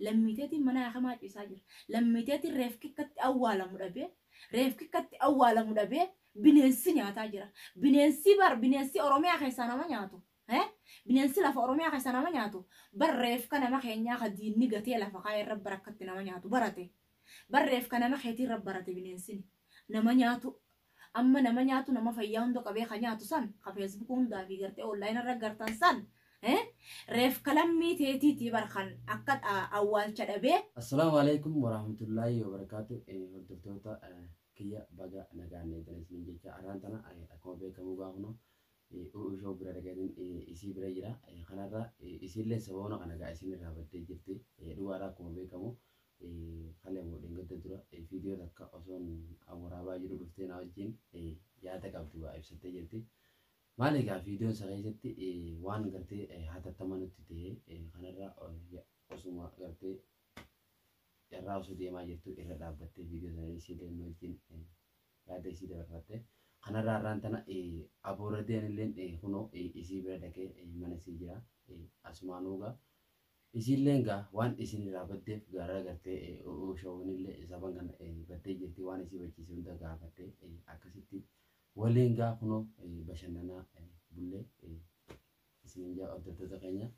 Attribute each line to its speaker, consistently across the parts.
Speaker 1: Lammii teetiin mana hakimaa ciisaa jira. Lammii teetiin reefki akkatti awwaalamu dhabee, reefki akkatti awwaalamu dhabee bineensi nyaataa jira. Bineensi bar bineensi Oromiyaa keessaa nama nyaatu. Bineensi lafa Oromiyaa keessa nama nyaatu bar reefka nama keenyaa ka diinni gatee lafa kaa'e irra bara akkatti nama nyaatu barate. Bar reefka nama keetii irra barate bineensini. Nama nyaatu amma nama nyaatu, nama fayyaa hunda qabee ka nyaatu san, ka Facebook hundaa fi gartee online irra gartan san, reefka lammii teetiitii bar kan akka awwaalcha dhabee.
Speaker 2: Assalaamu alaikum warahmatullaahi wabarakaatu. Hordoftoota kiyya, baga nagaan eegan isiniin jecha. Arraan tana akkuma beekamu gaafnu ushoo bira dhaqeetiin isii bira jira. Kanarra isiillee sababoona kana gaa isin irraa baddee jirti. Dhugaadha, akkuma beekamu kalee moo dheengadda dura viidiyoo takka osoon waraabaa jiru dhuftee na wajjin yaada qabdu waa ibsattee jirti. Maal egaa, viidiyoon isa keessatti waan gartee hatattama nutti ta'e kanarra osuma gartee carraa osoo deemaa jirtu irra dhaabbattee viidiyoo sana isiillee nu wajjin yaada isii dabarfatte. Kanarraa har'aan tana abooradeen illee kunoo isii bira dhaqee mana isii jira. Asumaanuu gaa isiilleen gaa waan isin irraa baddeef gara gartee showinillee saban kana baddee jirti, waan isii bachiise hunda gaafattee akkasitti waliin gaa kunoo bashannanaa bullee isiniin jaa. Hordoftoota keenya,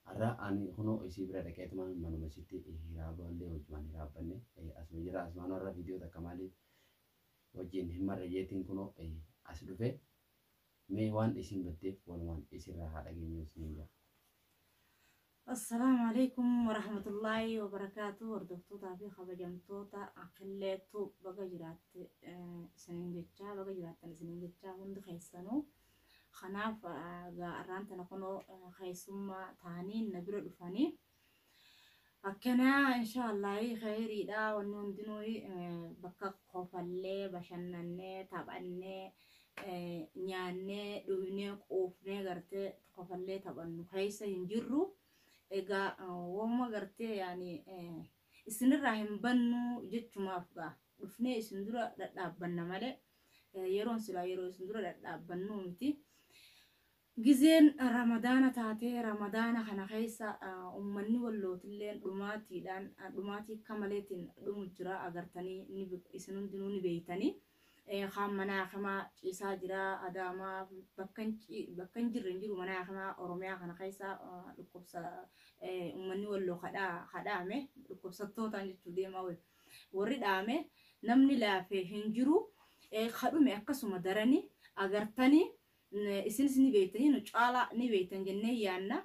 Speaker 2: har'a ani kunoo isii bira dhaqeetumaan manuma isitti hiraaballee wajjumaan hiraabbanne asuma jira. Asumaan har'a viidiyoo takka maaliif wajjin hin marre jeetiin kunoo as dhufe. Mee waan isin baddeef walumaan isirraa haa dhageenyu isiniin jaa.
Speaker 1: Assalaamu alaikum warahmatullaahi wabarakaatu. Hordoftootaa fi kabajamtoota Akilleetu, baga jiraatte isiniin jechaa, baga jiraattan isiniin jechaa hundi keessanuu. Kanaaf gaa arraan tana kunoo keessummaa ta'anii na bira dhufanii. Akkanaa inshaallahi khayriidha, wanni hundinuu bakka kofallee, bashannannee, taphannee, nyaannee, dhugnee, quufnee, gartee kofallee taphannu keessa hin jirru. Egaa wooma gartee yaani isinirraa hin bannu jechumaaf gaa dhufnee isin dura dhadhaabbanna malee yeroon silaa yeroo isin dura dhadhaabbannu miti. Gizeen Ramadaana taatee, Ramadaana kana keessa ummanni Wallootilleen dhumaatiidhaan, dhumaatii akka maleetiin dhumu jira, agartanii isin hundinuu ni beeytanii. Kaan mana hakimaa ciisaa jira, Adaamaa bakka hin jirre hin jiru. Mana hakimaa Oromiyaa kana keessa dhukkubsa ummanni Walloo kadhaame dhukkubsattootaan jechuu deemaa wayi. Warri dhaame namni laafee hin jiru. Kadhume akkasuma darani agartanii isinis ni beektanii, nu caalaa ni beektan jennee yaanna.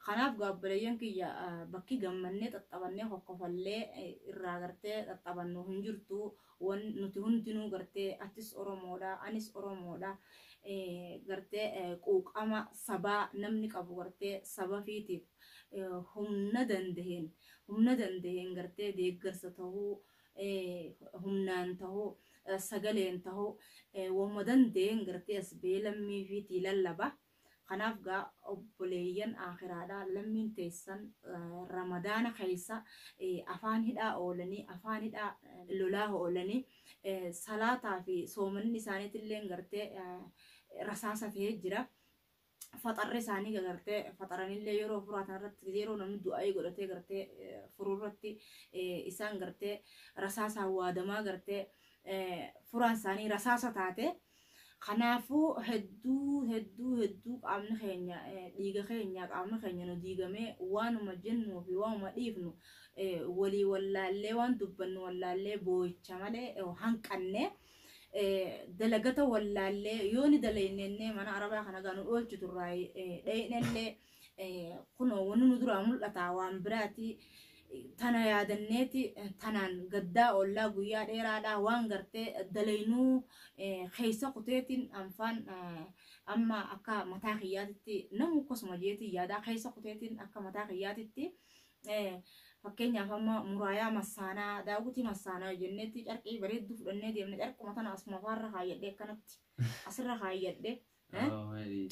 Speaker 1: Kanaaf gaabboleeyyan kiyya, bakki gammannee xaxxabannee kokkofallee irraa gartee xaxxabannu hin jirtu. Nuti hundinuu gartee atis Oromoodha, anis Oromoodha. Gartee quuqama sabaa namni qabu gartee saba fiitiif humna dandaheen gartee deeggarsa tahuu, humnaan tahuu, sagaleen tahuu, wama danda'een gartee as ba'ee lammii fiitii lallaba. Kanaaf gaa obboleeyyan akhiraadha, lammiin teessan Ramadaana keessa afaan hidhaa oolanii, afaan hidhaa lolaa oolanii, salaataa fi soomanni isaaniitillee gartee rasaasa ta'ee jira. Faxarri isaanii gartee faxaranillee yeroo furaatan irratti, yeroo namni du'aayii godhatee gartee furuu irratti, isaan gartee rasaasaan waadamaa, gartee furaan isaanii rasaasa taate. Kanaafuu hedduu hedduu hedduu qaamni keenya, dhiiga keenya, qaamni keenya nu diigamee, waanuma jennuu fi waanuma dhiifnu walii wallaallee, waan dubbannu wallaallee, boo'icha malee hanqannee, dalagata wallaallee, yoo ni dalaynennee mana Arabaa kana gaa nu oolchiturraa dhayinellee kunoo wanni nu duraa mul'ata waan biraati. Tana yaadanneeti tanaan gaddaa oollaa guyyaa dheeraadhaa, waan gartee dalaynuu keessa kuteetiin anfaan amma akka mataa kiyyaatitti, namu akkasuma jeetiin yaadaa, keessa kuteetiin akka mataa kiyyaatitti, fakkeenyaaf amma muraayaa massaanaa, daawwitii massaanaa jenneetti carqii bareedduu fudhannee deemne. Carquma tana asuma faarra kaayyadhe, akkanatti asirra kaayyadhe.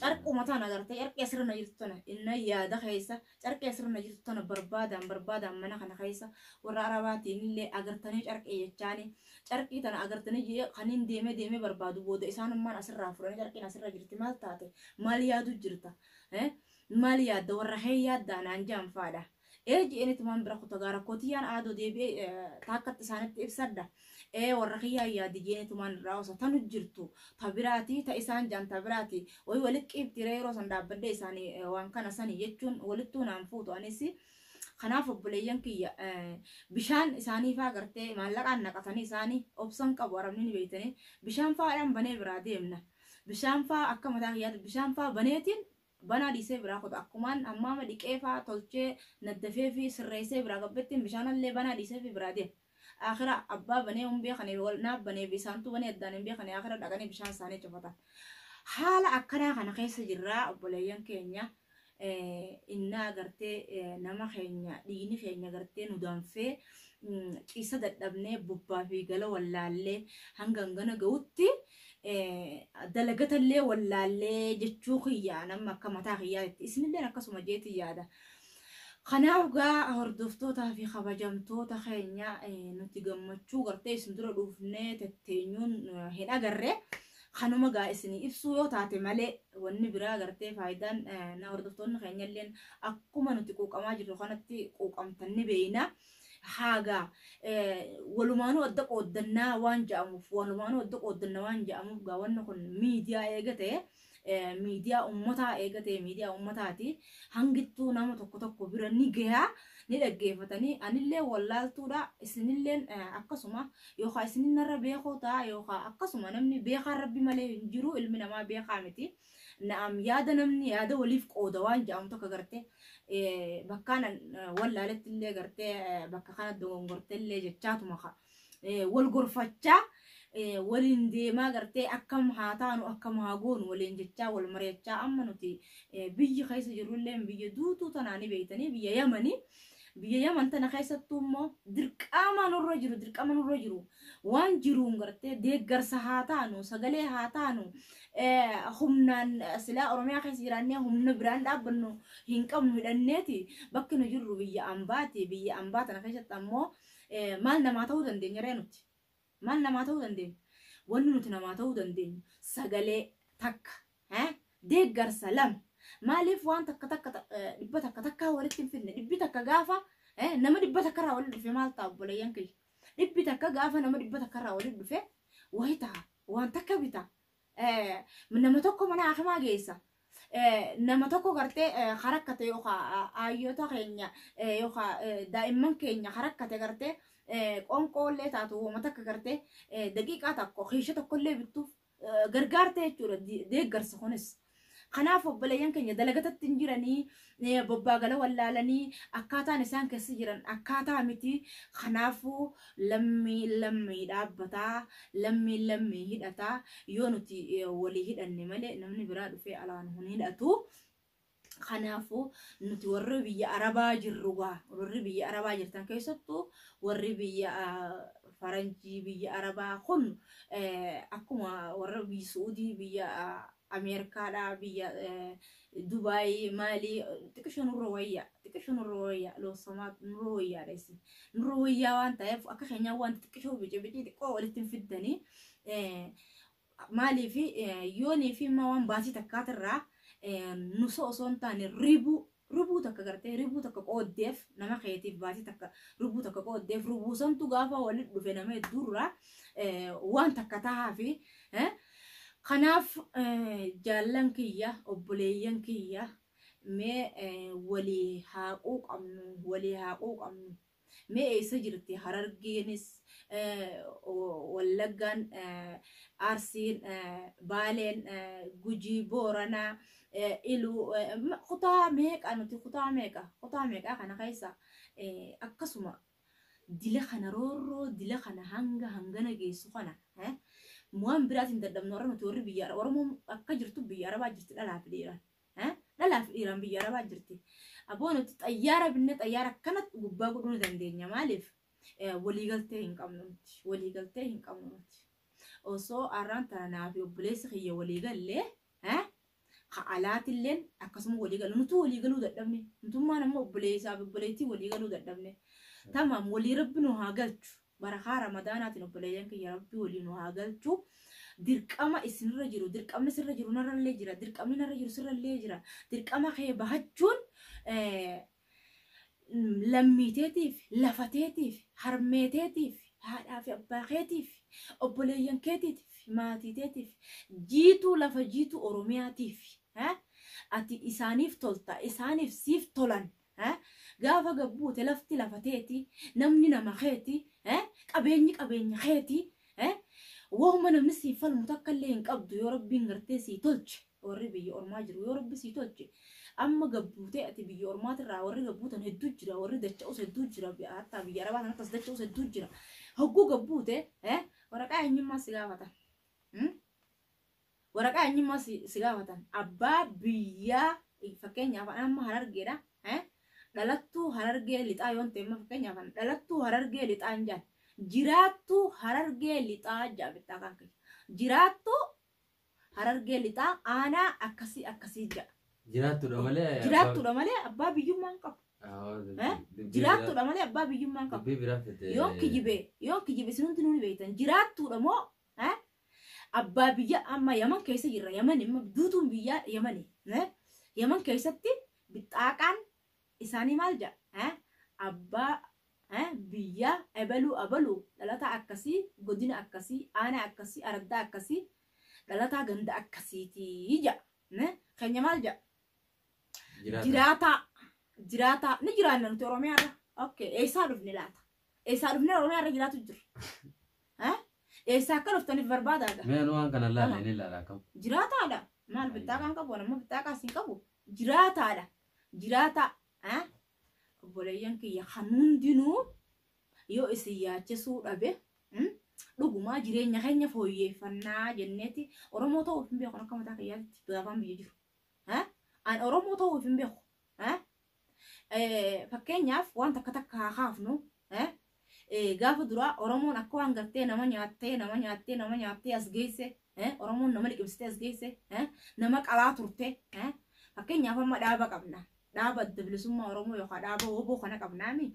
Speaker 1: Carquma tana gartee, carqii asirra na jirtu tana inna yaada keessa, carqii asirra na jirtu tana barbaadaan barbaadaan mana kana keessa warra Arabaatiin illee agartanii carqii jechaani, carqii tana agartanii jee kaniin deemee deemee barbaadu booda isaanummaan asirraa fudhanii, carqiin asirra jirti maal taate, maal yaadu jirta, maal yaadda, warra kee yaaddaa naan jaan faadha. Je'eenitumaan bira kuta gaa rakkoo tiyyaan aadoo deebi'ee taakkatti isaanitti ibsadha. Warra kiyyaa yaadi je'eenitumaan irraa osa tanu jirtu ta biraati ta isaan jaan ta biraati wayi walitti qiibtiiree yeroo san dhaabbadhee isaanii waan kana sani jechuun walittuu naan fuutu anis. Kanaaf obboleeyyan kiyya bishaan isaanii faa gartee maallaqaan naqatanii isaanii obsan qabu arabni ni beeytanii bishaan faadhaan banee biraa deemna. Bishaan faa akka mataa kiyyaatti bishaan faa baneetiin banaa dhiisee biraa kuta akkumaan hammaama dhiqee faa tolchee naddafee fi sirreessee biraa gabbettiin bishaanallee banaa dhiisee fi biraa deema. Akira abbaa banee hin beekane naaf banee fi isaantu banee addaan hin beekane akira dhaqanii bishaan isaanii cufatan. Haala akkanaa kana keessa jirraa obboleeyyan keenya. Innaa gartee nama keenya dhiigni keenya gartee nu danfee ciisa dadhabnee bobbaa fi gala wallaallee hanga hangana ga'utti dalagatallee wallaallee jechuu kiyya nama akka mataa kiyyaatti isinilleen akkasuma jeetii yaada. Kanaaf gaa hordoftootaa fi kabajamtoota keenya nuti gammachuu gartee isin dura dhufnee tetteenyuun hin agarre. Kanuma gaa isinii ibsuu yoo taate malee wanni biraa gartee faayidaan na hordoftoonni keenyalleen akkuma nuti quuqamaa jirru kanatti quuqamtan ni beeyna. Haagaa walumaanuu adda qooddannaa waan jedhamuuf walumaanuu adda qooddannaa waan jedhamuuf gaa wanni kun miidiyaa eega ta'e miidiyaa uummataa eega ta'e miidiyaa uummataati hangittuu nama tokko tokko bira ni gahaa ni dhaggeeffatanii anillee wallaaltuudha isinilleen akkasuma yookaan isinin narra beekoo ta'a yookaan akkasuma namni beekaan rabbi malee hin jiru ilmi namaa beekaa miti. Na'am yaada namni yaada waliif qooda waan jedhamu tokko gartee bakkaan wallaaletti illee gartee bakka kana dogongorte illee jechaatuma wal gorfachaa waliin deemaa gartee akkam haa taanu akkam haa goonu waliin jechaa wal mari'achaa amma nuti biyyi keessa jirrullee biyya duutuu tanaanii beeytanii biyya Yamanii. Biyya Yaman tana keessattuu immoo dirqama nurra jiru dirqama nurra jiru waan jiruun gartee deeggarsa haa taanu sagalee haa taanu humnaan silaa Oromiyaa keessa jiraannee humna biraan dhaabbannu hin qabnu hidhanneeti bakki nu jirru biyya ambaati biyya ambaa tana keessatti ammoo maal namaa ta'uu dandeenya ree nuti maal namaa ta'uu dandeenya wanni nuti namaa ta'uu dandeenyu sagalee takka deeggarsa lama. Maaliif waan takka takka dhibba takka takkaa walitti hin fidne dhibbi takka gaafa nama dhibba takka irraa walitti dhufe maal ta'a obboleeyyan kiyya dhibbi takka gaafa nama dhibba takka irraa walitti dhufe wayi ta'a waan takka bita nama tokko mana hakimaa geessa nama tokko gartee harakkate yookaan hayyoota keenya yookaan daa'imman keenya harakkate gartee qoonqoollee taatu wooma takka gartee daqiiqaa tokko kiisha tokkollee bittuuf gargaarte jechuudha deeggarsa kunis. Kanaaf obboleeyyan keenya dalagatatti hin jiranii bobbaa gala wallaalanii akkaataan isaan keessa jiran akkaataa miti. Kanaafuu lammii lammii dhaabbataa lammii lammii hidhataa yoo nuti walii hidhanne malee namni biraa dhufee alaan hin hidhatu. Kanaafuu nuti warri biyya Arabaa jirru gaa warri biyya Arabaa jirtan keessattuu warri biyya Faranjii biyya Arabaa kun akkuma warra biyya Suudii biyya Ameerikaadhaa biyya Dubaayii maalii xiqqisho nurra wayyaa xiqqisho nurra wayyaa loosamaa nurra wayyaadha isin nurra wayyaa waan ta'eef akka keenyaa waan xiqqishoo bici bici xiqqoo walitti hin fiddanii maaliif yoonii fi waan baatii takkaatirraa nusa osoo hin taane ribuu ribuu takka gartee ribuu takka qooddeef nama keetiif baatii takka ribuu takka qooddeef ribuu santu gaafa walitti dhufe nama hedduurraa waan takka tahaa fi kanaaf jaallan kiyya obboleeyyan kiyya mee walii haaquu qabnu walii haaquu qabnu mee eessa jirti Harargeenis Wallaggaan Arsiin Baaleen Gujii Booranaa Iluu kutaa meeqa nuti kutaa meeqa kana keessa akkasuma dila kana roorroo dila kana hanga hangana geessu kana waan biraatiin dadhabnu warra nuti warri biyya Oromoo akka jirtu biyya Arabaa jirti dhalaa fi dhiiraan dhalaa fi dhiiraan biyya Arabaa jirti. Aboo nuti xayyaara binnee xayyaara akkanatti gubbaa godhuu ni dandeenya maaliif waliigaltee hin qabnu nuti waliigaltee hin qabnu nuti osoo arraan tana naa fi obboleessi kiyya waliigallee ka alaatilleen akkasuma waliigalu nutu waliigaluu dadhabne nutummaan ammoo obboleessaa fi obboleettii waliigaluu dadhabne tamaam walii rabbi nu haa galchu barakaa ramadaanaatiin obboleeyyan kiyya rabbi walii nu haa galchu dirqama isinirra jiru dirqamni sirra jiru narrallee jira dirqamni narra jiru sirrallee jira dirqama kee bahachuun Lammiiteetiif, lafateetiif, harmeeteetiif, haadhaa fi abbaa keetiif, obboleeyyan keetiif, maatiiteetiif, jiituu lafa jiituu Oromiyaatiif ati isaaniif tolta, isaaniif siif tolan. Gaafa gabbuute lafti lafateeti, namni nama keeti, qabeenyi qabeenya keeti. Wahuma namni siif falmu takka illee hin qabdu yoo Rabbiin gartee sii tolche. Warri biyya ormaa jiru yoo Rabbi sii tolche, amma gabbuutee ati biyya ormaatirraa warri gabbuutan hedduu jira, warri dacha'us hedduu jira, hattaa biyya arabaa kanatti as dacha'us hedduu jira. Hogguu gabbuute waraqaa eenyummaa si gaafatan. Waraqaa eenyummaa si gaafatan. Abbaa biyyaa, fakkeenyaaf amma Harargeedha. Dhalattuu Harargee Lixaa yoon ta'e, amma fakkeenyaaf dhalattuu Harargee Lixaa hin jaan. Jiraattuu Harargee Lixaa jaa bittaa kan kiyya. Jiraattuu Harargee Lixaa aanaa akkasii akkasii ja'a.
Speaker 2: Jiraattuudha malee.
Speaker 1: Jiraattuudha malee abbaa biyyummaa hin qabu. Jiraattuudha malee abbaa biyyummaa hin qabu.
Speaker 2: Dubbii biraa fite.
Speaker 1: Yoon kijibe isin hundinuu ni beektan. Jiraattuudha moo abbaa biyya? Amma Yaman keessa jirra. Yaman imma duutuun biyya Yamani. Yaman keessatti bixaaqaan isaanii maal jedha? Abbaa biyya ebaluu abaluu, dhalataa akkasii, godina akkasii, aanaa akkasii, araddaa akkasii, dhalataa ganda akkasiitii jedha. Keenya maal jedha? Jiraataa. Jiraataa ni jiraanna nuti Oromiyaarra. Okay, eessaa dhufne laata? Eessaa dhufne Oromiyaarra jiraatu jira? Eessaa akka dhuftaniif barbaadaa?
Speaker 2: Mee anu waan kana laala, inni laala akkam.
Speaker 1: Jiraataadha. Maal bixaaqaan qabu? Nama bixaaqaa siin qabu. Jiraataadha. Jiraataa. Obboleeyyan kiyya, kan hundinuu yoo isin yaachisuu dhabe, dhugumaa jireenya keenya fooyyeeffannaa jenneeti Oromoo ta'uuf hin beeku akka mataa kiyyaatti gaafaan biyya jiru. An Oromoo ta'uuf hin beeku. Fakkeenyaaf waan takka takka haa kaafnu. Gaafa duraa Oromoon akka waan gartee nama nyaattee, nama nyaattee, nama nyaattee as geesse, Oromoon nama liqimsitee as geesse, nama qalaa turte. Fakkeenyaaf amma dhaaba qabna. Dhaaba Adda Bilisummaa Oromoo yookaan dhaaba WBO kana qabnaami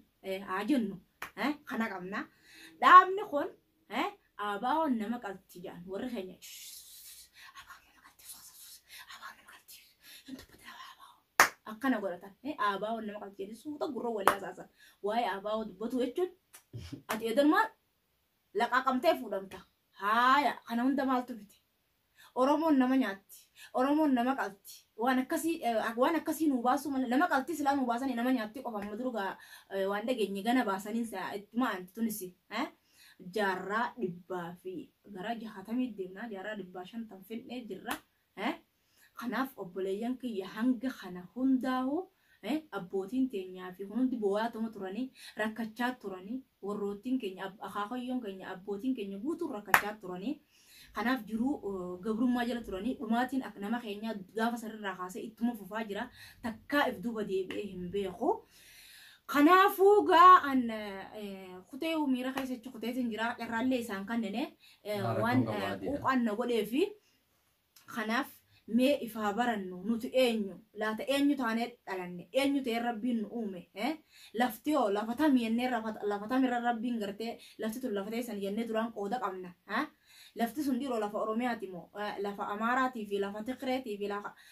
Speaker 1: haa jennu, kana qabna. Dhaabni kun ABO'n nama qalti jedhan warri keenya. ABO'n nama qalti, ABO'n nama qalti, hin dubbatin ABO. Akkana godhatan. ABO'n nama qalti jedhanii suuta gurra walii hasaasan. Waa'ee ABO dubbatu jechuun ati eedanumaan laqaqamtee fuudhamta. Haaya, kana hunda maaltu fite? Oromoon nama nyaatti. Oromoon nama qalti. Waan akkasii nuu baasuu malee nama qalti silaa nuu baasanii, nama nyaatti qofa amma dura waan dhageenye gana baasanii ittuma anti tunis jaarraa 160 deemnaa, jaarraa 150 fidnee jirra. Kanaaf obboleeyyan kiyya, hanga kana hundaa'u abbootiin teenyaa fi hundi bo'aatuma turanii, rakkachaa turanii, warroottiin keenya, akaakayyoon keenya, abbootiin keenya guutuun rakkachaa turanii. Kanaaf jiruu gabrummaa jala turanii, dhumaatiin nama keenyaa gaafa sanirraa kaasee ittuma fufaa jira. Takkaa if duuba deebi'ee hin beeku. Kanaafuu gaa an kutee miira keessa jechuun kuteetiin jira, carraallee isaan kannene waan quuqaan na godhee fi kanaaf mee ifaa barannu. Nuti eenyu laata? Eenyu taanee dhalanne? Eenyu ta'ee Rabbiin nu uume? Lafti hoo lafa tamii jennee, lafa tamirra Rabbiin gartee lafti tun lafa teessan jennee duraan qooda qabna? Lafti sun dhiiroo lafa Oromiyaati moo lafa Amaaraatii fi lafa Tikireetii fi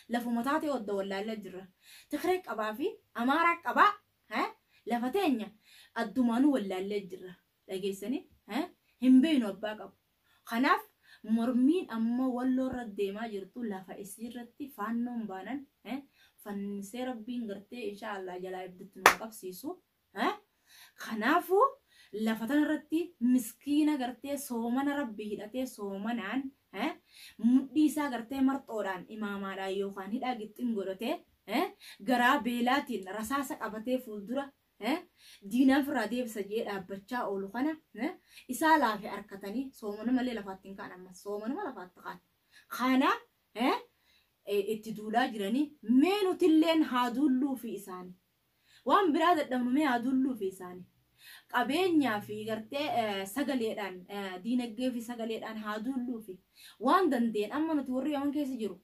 Speaker 1: lafuma taatee odda wallaallee jirra. Tikiree qabaa fi Amaaraa qabaa lafa teenya addumaanuu wallaallee jirra. Dhageessanii hin beeynu abbaa qabu. Kanaaf mormiin amma Walloo irra deemaa jirtu, lafa isiirratti Faannoon baanan fannisee Rabbiin gartee inshaallah jalaa ibditti nu qabsiisu. Kanaafuu lafa tanarratti miskiina gartee soomana Rabbi hidhatee, soomanaan mudhii isaa gartee marxoodhaan, imaamaadhaan yookaan hidhaa gixxin godhatee, garaa beelaatiin rasaasa qabatee fuuldura diinaan firraa deebisa jee dhaabbachaa oolu kana isaa laafe harkatanii soomana malee lafaatti hin ka'an, ammas soomanuma lafaatti ka'an. Kana itti duulaa jiranii, mee nutilleen haa duulluu fi isaanii. Waan biraa dadhabnu, mee haa duulluu fi isaanii. Qabeenyaa fi gartee sagaleedhaan, diinagdee fi sagaleedhaan haa duulluu fi waan dandeen. Amma nuti warri Yaman keessa jiru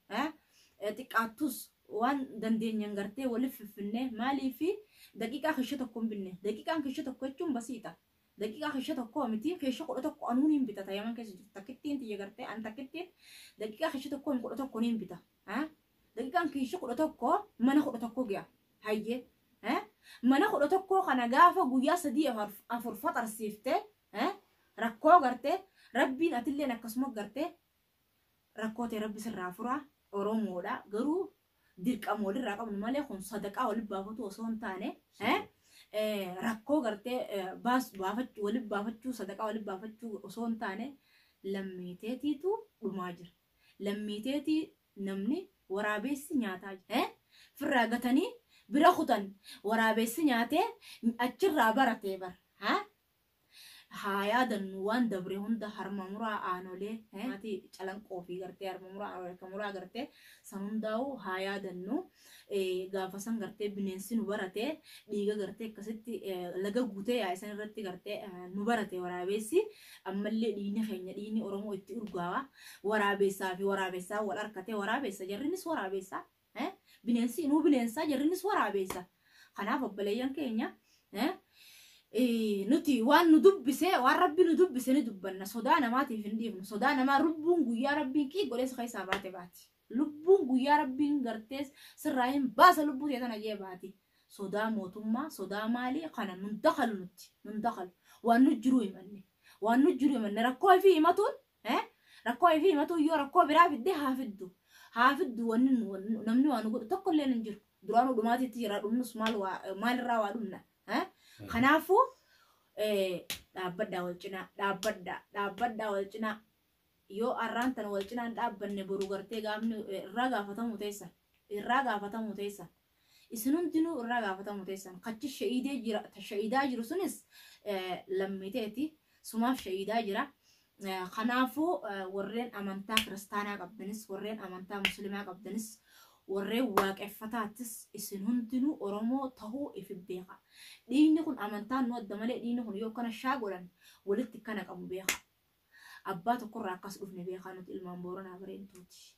Speaker 1: xiqqaattus waan dandeenyan gartee waliif fiffinnee, maalii fi daqiiqaa keessa tokko hin binne. Daqiiqaan keessa tokko jechuun basiidha. Daqiiqaa keessa tokko miti, keessa 11 anuun hin bitata. Yaman keessa jirtu takkittiin tiyya gartee an takkittiin daqiiqaa keessa tokko 11 hin bita. Daqiiqaan keessa 11 mana 11 ga'a. Hayyee. Mana 11 kana gaafa guyyaa 3 4 faxarsiiftee rakkoo gartee rabbiin atilleen akkasuma gartee rakkoo ta'e rabbi sirraa furaa. Oromoodha garuu dirqama walirraa qabnu malee kun sadaqaa walitti baafatu osoo hin taane rakkoo gartee baafachuu walitti baafachuu sadaqaa walitti baafachuu osoo hin taane lammiiteetiitu dhumaa jira. Lammiiteetii namni waraabessi nyaataa jira. Firraa gatanii bira kutan waraabessi nyaatee achirraa baratee bara. Haa yaadannu waan dabre hunda harma muraa aanolee maatii calanqoo fi gartee harma muraa harka muraa gartee san hundaa'u haa yaadannu. Gaafa san gartee bineensi nu barate dhiiga gartee akkasitti laga guutee yaa'e san irratti gartee nu barate waraabessi. Ammallee dhiigni keenya dhiigni Oromoo itti urgaawa. Waraabessaa fi waraabessaa wal harkatee waraabessa jarrinis waraabessa. Bineensi inuu bineensaa jarrinis waraabessa. Kanaaf obboleeyyan keenya nuti waan nu dubbise waan rabbi nu dubbise ni dubbanna. Sodaa namaatiif hin dhiifnu. Sodaa namaa lubbuun guyyaa rabbiin qii godhee si keessaa baate baati. Lubbuun guyyaa rabbiin gartee sirraa hin baasa lubbuu ta'e tana jee baati. Sodaa mootummaa sodaa maalii kana nun dakalu nuti nun dakalu waan nu jiru himanne waan nu jiru himanne rakkoo ifii himatuun rakkoo ifii himatuun yoo rakkoo biraa fidde haa fiddu haa fiddu wanni namni waan nu godhu tokko illee hin jiru. Duraan dhumaatiitti jira dhumnus maalirraa waa dhumna. Kanaafuu dhaabbadhaa wal cinaa dhaabbadhaa dhaabbadhaa wal cinaa yoo arraan tana wal cinaan dhaabbanne boru gartee gaafni irraa gaafatamu teessan irraa gaafatamu teessan isin hundinuu irraa gaafatamu teessan kachi sha'iidee jira sha'iidaa jiru sunis lammiteeti sumaaf sha'iidaa jira. Kanaafuu warreen amantaa kiristaanaa qabdanis warreen amantaa musliimaa qabdanis warreen waaqeffataattis isin hundinuu Oromoo tahuu ifi beeka. Dhiigni kun amantaan nu adda malee dhiigni kun yoo kana shaa godhan walitti kana qabu beeka. Abbaa tokkorraa akkas dhufne beekaa nuti ilmaan Booranaa Bareentuuti.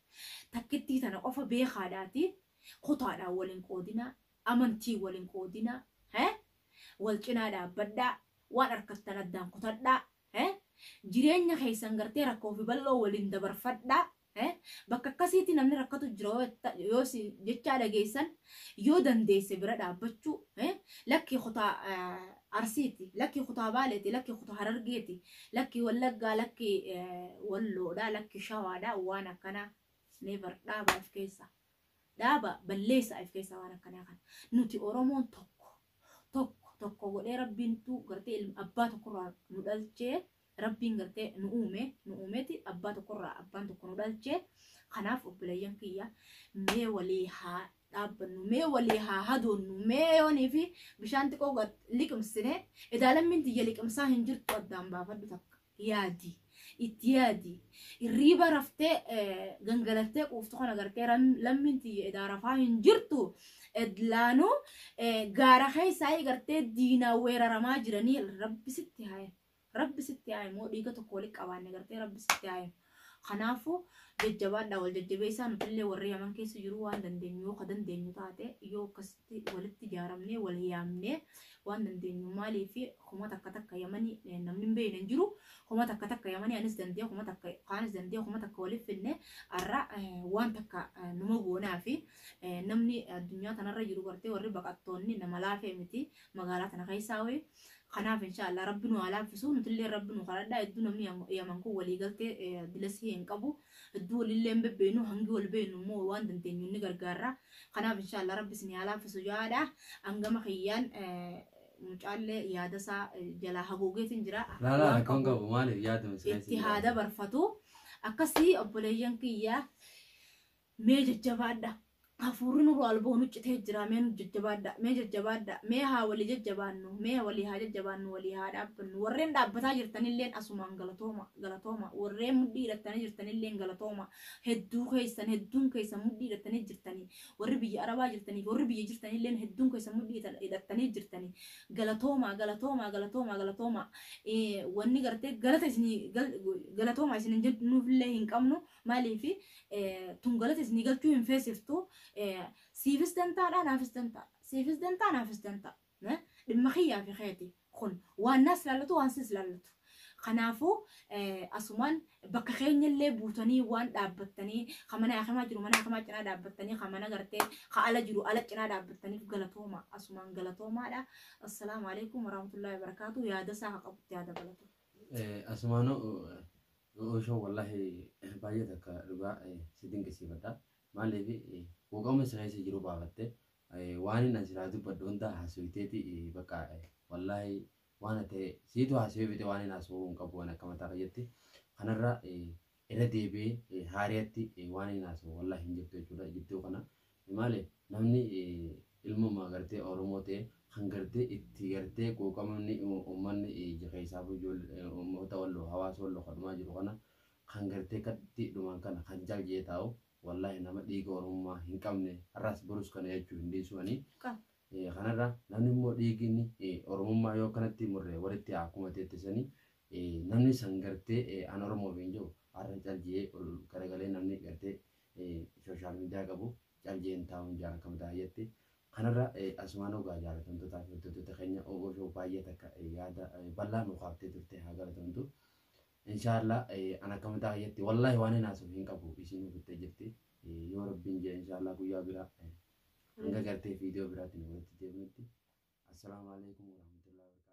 Speaker 1: Takkittii tana qofa beekaadhaati kutaadhaan waliin qoodinaa amantii waliin qoodinaa wal cinaa dhaabbadhaa waan harkattan addaan kutadhaa jireenya keessan gartee rakkoo fi bal'oo waliin dabarfadhaa. Bakka akkasiitti namni rakkatu jira yoo jechaa dhageessan yoo dandeesse bira dhaabbachuu lakki kutaa Arsiiti lakki kutaa Baaleeti lakki kutaa Harargeeti lakki Wallaggaa lakki Walloodhaa lakki Shawaadhaa waan akkanaa never dhaabaa of keessa dhaaba balleessaa of keessa waan akkanaa kana nuti Oromoon tokko tokko tokko godhee rabbiintu gartee abbaa tokkorraa nu dhalchee rabbiin gartee nu uume nu uumeeti abbaa tokkorraa abbaan tokko nu dhalchee. Kanaaf obboleeyyan kiyya mee walii haa dhaabbannu mee walii haa hadoonnu mee yoonii fi bishaan xiqqoo liqimsine edaalammiin tiyya liqimsaa hin jirtu addaan baafadhu takka yaadi itti yaadi irriiba raftee gangalattee quuftu kana gartee lammiin tiyya edaa rafaa hin jirtu edlaanuu gaara keessaa gartee diinaa weeraramaa jiranii rabbi sitti haa rabbi sitti haa immoo dhiiga tokko walitti qabaanne gartee rabbi sitti haa. Kanaafuu jajjabaadhaa wal jajjabeessaa nutillee warri Yaman keessa jiru waan dandeenyu yoo ka dandeenyu taate yoo akkasitti walitti ijaaramnee wal yaamnee waan dandeenyu maaliif kuma takka takka Yamanii namni hin beekne hin jiru kuma takka takka Yamanii anis dandee kuma takka kaanis dandee kuma takka waliif finne har'a waan takka numa goonaa fi namni addunyaa tanarra jiru gartee warri baqattoonni nama laafee miti magaalaa tana keessaa wayii. Kanaaf inshaallah rabbi nu haa laaffisu nutillee rabbi nu kadhadhaa hedduu namni Yaman kun walii galtee dilasii hin qabu hedduu walillee hin bebbeenu hangi wal beenu immoo waan dandeenyu ni gargaarra. Kanaaf inshaallah rabbi isin haa laaffisu jaadha. Hangama kiyyaan mucaallee yaadasaa jalaa haguugeetiin jira.
Speaker 2: Laalaa rakkoon qabu maaliif yaaduma
Speaker 1: itti haa dabarfatu. Akkasii obboleeyyan kiyyaa mee jajjabaadha. Hafuurri nurraa ol ba'u nuccitee jira mee nu jajjabaadha mee jajjabaadha mee haa walii jajjabaannu mee walii haa jajjabaannu walii haa dhaabbannu warreen dhaabbataa jirtanilleen asumaan galatooma galatooma warreen mudhii hidhattanii jirtanilleen galatooma hedduu keessan hedduun keessan mudhii hidhattanii jirtanii warri biyya Arabaa jirtanii warri biyya jirtanilleen hedduun keessan mudhii hidhattanii jirtanii galatooma galatooma galatooma galatooma wanni gartee galata isinii galatooma isin jennuufillee hin qabnu maaliif tun galata isinii galchuu hin feesiftu siifis dantaadha naafis dantaa siifis dantaa naafis dantaa dhimma kiyyaa fi keeti kun waan naas laallatu waan sis laallatu. Kanaafuu asumaan bakka keenyallee buutanii waan dhaabbattanii, ka mana hakimaa jiru mana hakimaa cinaa dhaabbattanii, ka mana gartee ka ala jiru ala cinaa dhaabbattaniif galatooma, asumaan galatoomaadha. Assalaamu alaikum warahmatullahi wabarakaatu. Yaada isaa ka qabutti yaada galatu.
Speaker 2: Asumaanuu Oshoo, wallahi baay'ee takka dhugaa si dinqisiifadha. Maaliif, quuqama si keessa jiru baafatte, waan inni silaa dubbadhu hunda haasofteeti. Bakka wallahi waan ta'e siitu haasofee fite, waan inni haasofuu hin qabu waan akka mataa fayyatti. Kanarra irra deebi'ee haariyatti waan inni haasawu wallahi hin jirtu jechuudha jidduu kana. Maali, namni ilmuma gartee Oromoo ta'e kan gartee itti gartee quuqamni uummanni keessaa uummata Walloo, hawaasa Walloo kadhumaa jiru kana kan gartee katti dhumaan kana kan jaljee taa'u, wallahi nama dhiiga Oromummaa hin qabne har'as borus kana jechuu hin dhiisuani. Kanarra namni immoo dhiigni Oromummaa yoo kanatti murre walitti akkuma teettisanii, namni san gartee an Oromoof hin jiru har'a caljee ol garagalee, namni gartee social media qabu caljeen taa'uun jaan akka mataa jetti. Kanarra asumaan ogaa jaalatamtootaa fi hordoftoota keenya, Oshoo baay'ee takka yaada bal'aa nu kaaftee turte, haa galatamtu. Inshaallah an akka mataa jetti wallahi waan hin haasa'u hin qabu, isin fittee jirti. Yoo Rabbiin jee, inshaallah guyyaa biraa hanga gartee viidiyoo biraatiin walitti deemnutti. Assalaamu alaikum warahmatullahi wabarakatuh.